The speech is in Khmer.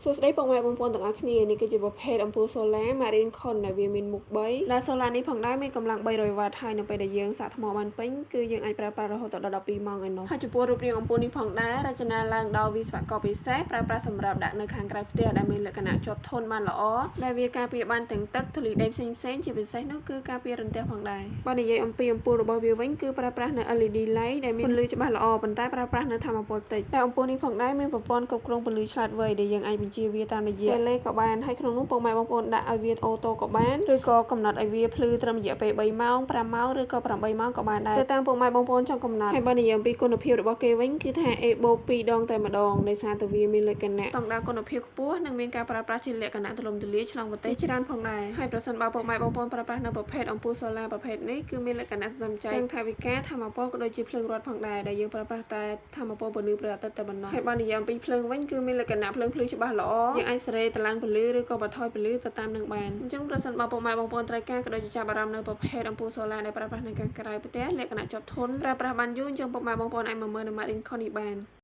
សួស្តីពុកម៉ែបងប្អូនទាំងអស់គ្នានេះគឺជាប្រភេទអំពូលសូឡា Marine Con ដែលវាមានមុខ3ដែលសូឡានេះផងដែរមានកម្លាំង300វ៉ាត់ហើយនៅពេលដែលយើងសាកថ្មបានពេញគឺយើងអាចប្រើប្រាស់រហូតដល់12ម៉ោងឯណោះហើយចំពោះរូបរាងអំពូលនេះផងដែររចនាឡើងដោយវិស្វករពិសេសប្រើប្រាស់សម្រាប់ដាក់នៅខាងក្រៅផ្ទះដែលមានលក្ខណៈជាប់ធន់បានល្អដែលវាការពារបានទាំងទឹកធូលីដីផ្សេងៗជាពិសេសនោះគឺការពាររន្ទះផងដែរបើនិយាយអំពីអំពូលរបស់វាវិញគឺប្រើប្រាស់នៅ LED light ដែលមានពន្លឺច្បាស់ល្អប៉ុន្តែប្រើប្រាស់នៅថាមពលតិចតែអំពូលនេះផងដែរមានប្រព័ន្ធគ្រប់គ្រងពន្លឺឆ្លាតវៃដែលយើងអាចបញ្ជាវាតាមរយៈតេឡេក៏បានហើយក្នុងនោះពុកម៉ែបងប្អូនដាក់ឲ្យវាauto ក៏បានឬក៏កំណត់ឲ្យវាភ្លឺត្រឹមរយៈពេល3ម៉ោង5ម៉ោងឬក៏8ម៉ោងក៏បានដែរទៅតាមពុកម៉ែបងប្អូនចង់កំណត់ហើយបើនិយាយអំពីគុណភាពរបស់គេវិញគឺថា A បូក2ដងតែម្ដងដោយសារតែវាមានលក្ខណៈស្តង់ដារគុណភាពខ្ពស់និងមានការប្រើប្រាស់ជាលក្ខណៈទូលំទូលាយឆ្លងប្រទេសច្រើនផងដែរហើយប្រសិនបើពុកម៉ែបងប្អូនប្រើប្រាស់នៅប្រភេទអំពូលសូឡាប្រភេទនេះគឺមានលក្ខណៈសន្សំចៃទាំងថវិកាថាមពលក៏ដូចជាភ្លើងរត់ផងដែរដែលយើងប្រើប្រាស់តែថាមពលពន្លឺព្រះអាទិត្យតែប៉ុណ្ណោះហើយបើនិយាយអំពីភ្លើងវិញគឺមានលក្ខណៈភ្លើងភ្លឺច្បាស់ល្អយើងអាចសេរីតឡើងពន្លឺឬក៏បន្ថយពន្លឺទៅតាមនឹងបានអញ្ចឹងប្រសិនបើពុកម៉ែបងប្អូនត្រូវការក៏ដូចជាចាប់អារម្មណ៍នៅប្រភេទអំពូលសូឡាដែលប្រើប្រាស់នៅខាងក្រៅផ្ទះលក្ខណៈជាប់ធន់ប្រើប្រាស់បានយូរអញ្ចឹងពុកម៉ែបងប្អូនអាចមកមើលនៅ Marine Con នេះបាន។